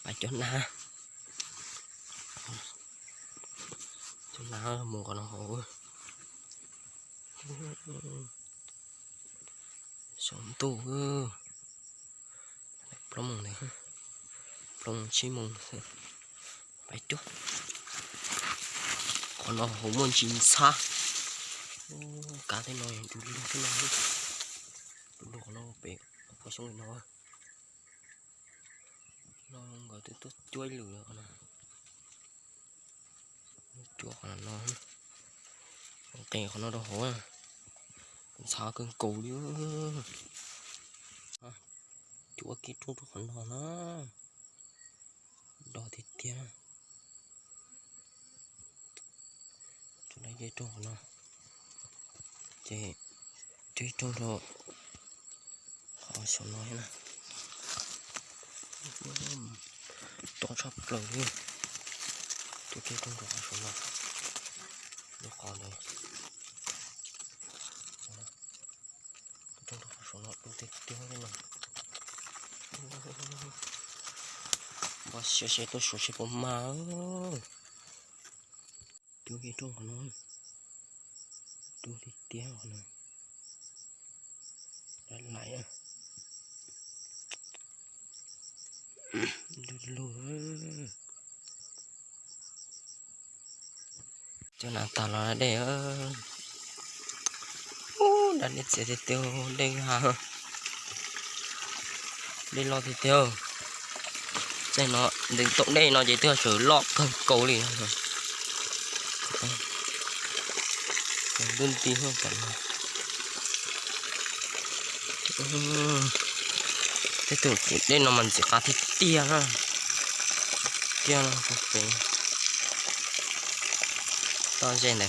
Cov na, cov na mus qhov no hauv. Saum ntuj, plaub moos ntawd, plaub moos tsib moos pais cuag. Qhov no hauv muaj ntsis ntxhab. Kav tej no du lug tej no, du lug qhov no pem qhov xyoob li no. No nkawd twb tuaj cuab ib lwm lawm qhov no. Cuab qhov no, nqes qhov no rau hauv, ntxhab kawg nkaus li. Cuab kiag rooj rau qhov no na, do tiag tiag. Cuab kiag rooj qhov no, ces cuab rooj rau qhov saum no thiab na. Tob tshaj plaws li. Cuab kiag rooj rau qhov saum no, lub qhov ntawd. Rooj rau qhov saum no du tiag tiag li no. Npaj siab seb tuaj suav seb puas mag. Cuab kiag rooj qhov no, du tiag tiag qhov no. Lais lais, du lug. Cov na tas los da dej. Ub, da dej txias tiag tiag, dej ha, dej loj tiag tiag. Tej no, ntev tom dej no ces twb sawv loj kawg nkaus li. Ntuj nti, tej tus dej no mas ntxim qab tiag tiag na. Tiag no, pem toj ze ntawd,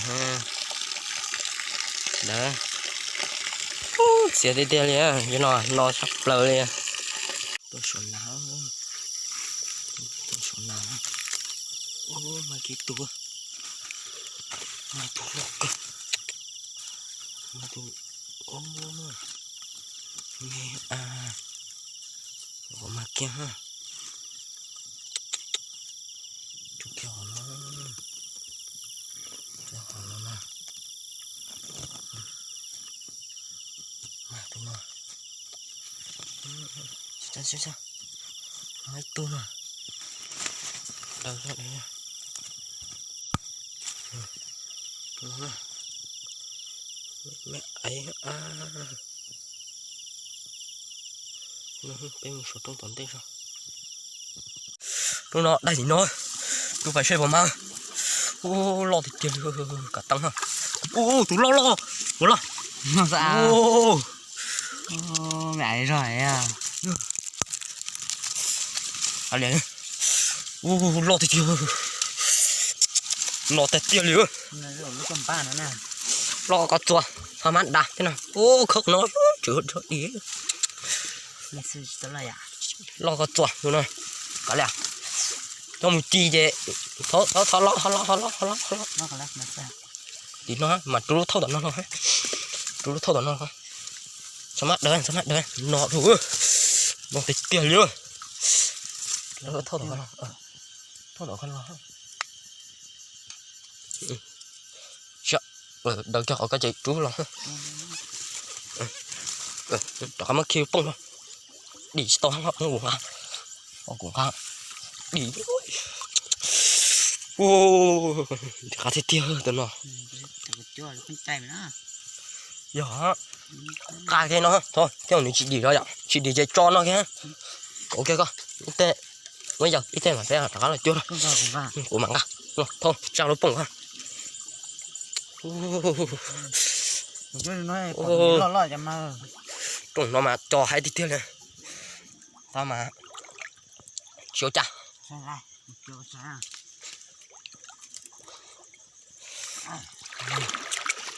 ntawd. Ub, txias tiag tiag li, no no tshaj plaws li. Tuaj suav na, tuaj suav na. Ub, mas kiag tus, mas tus loj kawg, mas tus, ub, me a, ua mas kiag ha. Cuab kiag qhov no, cuab qhov no na. Mas tus no, ib tug no, daws zog li. Me aiv, peb mus suav rooj tom ntej zog. Lub no dai tim no, tus pais seb puas mag. Ub, loj tiag tiag li, kav teeb ha. Ub, tus loj loj, ua loj. Ub, loj tiag tiag, loj tiag tiag li. Loj koj txua, txhob mab da thiab no. Ub, khawb no, tsw di. Loj koj txua tus no. Kav liam, coj mus ci ces, thov, thov, thov los, thov los, thov los, thov los, thov los. Tim no mas rub lub thauj tom no los, rub lub thauj tom no los. Txhob mab daws, txhob mab daws, no dhau, no tiag tiag li. Thauj tom no los, thauj tom no los. Daws kiag qhov koj ces rub los. Rov qab muab khi pooj no. Dim tsis tau, kuv nqa, kuv nqa. Dim, ua, qab tiag tiag tus no. Yog, qab kiag no, thov, thiab nws tsis dim los yom, tsis dim ces tso no kiag. Kauv kiag koj, ib teg, muab yog ib teg mas peb rov qab los cuab. Kuv mam nqa, thauj tsa lub pooj koj. Rooj no mas co heev tiag tiag li. Tau mas, tsis ua cas.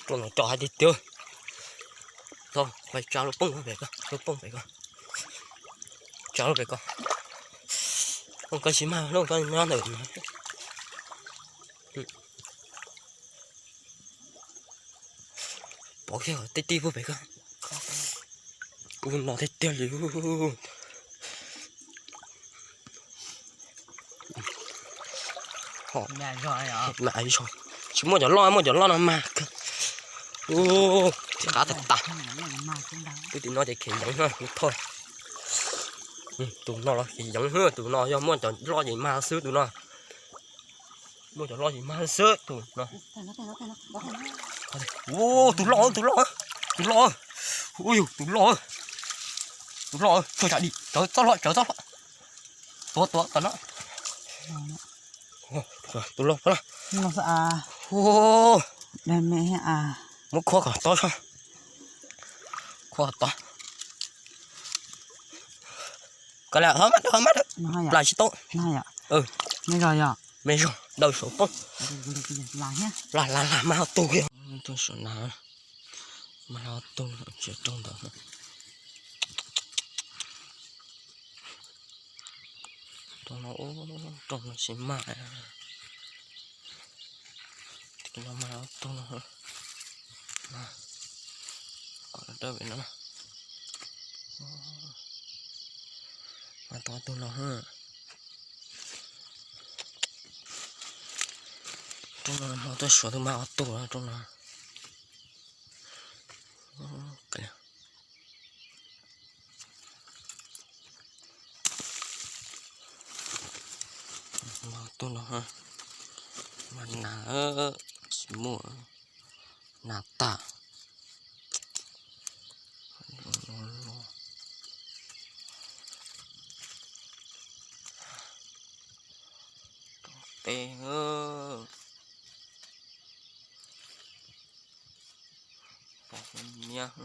Rooj no co heev tiag tiag. Tau, pais tsa lub pooj pem ko, lub pooj pem ko. Tsa lub pem ko. Pooj koj tsis mag, lub koj nyob ntawm no. Pov kiag tej tij puag pem ko. Ub, no tiag tiag li. Ho, mas zog, tsis muaj cov loj, muaj cov loj no mas kawg. Ub, tsis qab tag tas. Tus tim no ces khev yoov, tus thoj. Tus no los khev yoov, tus no yog muaj cov loj ces mag xwb tus no. Muaj cov loj ces mag xwb tus no. Ub, tus loj, tus loj, tus loj. Ub yus, tus loj. Tus loj, tso tsam dim, tsawv txoj hlob, tsawv txoj hlob. Tuav, tuav tom no. Tus loj, tus loj. Muab khuab kom tob soj. Khuab kom tob. Koj lam ho maj, ho maj, plam tsis tau. Me zog, daw saum poob. Lam, lam, lam mas ho tug kiag. Tuaj saum na, mas ho tug tsis rooj ntawd. Rooj no, rooj no tsis mag. Tus no mas ho tug no. Kom dawb vim no na. Mas tau tug no. Rooj no hmo tuaj suav tus mas ho tug rooj no. Mas tug no, mas nas tsis muaj, nas tag. Teb, pom nyiab.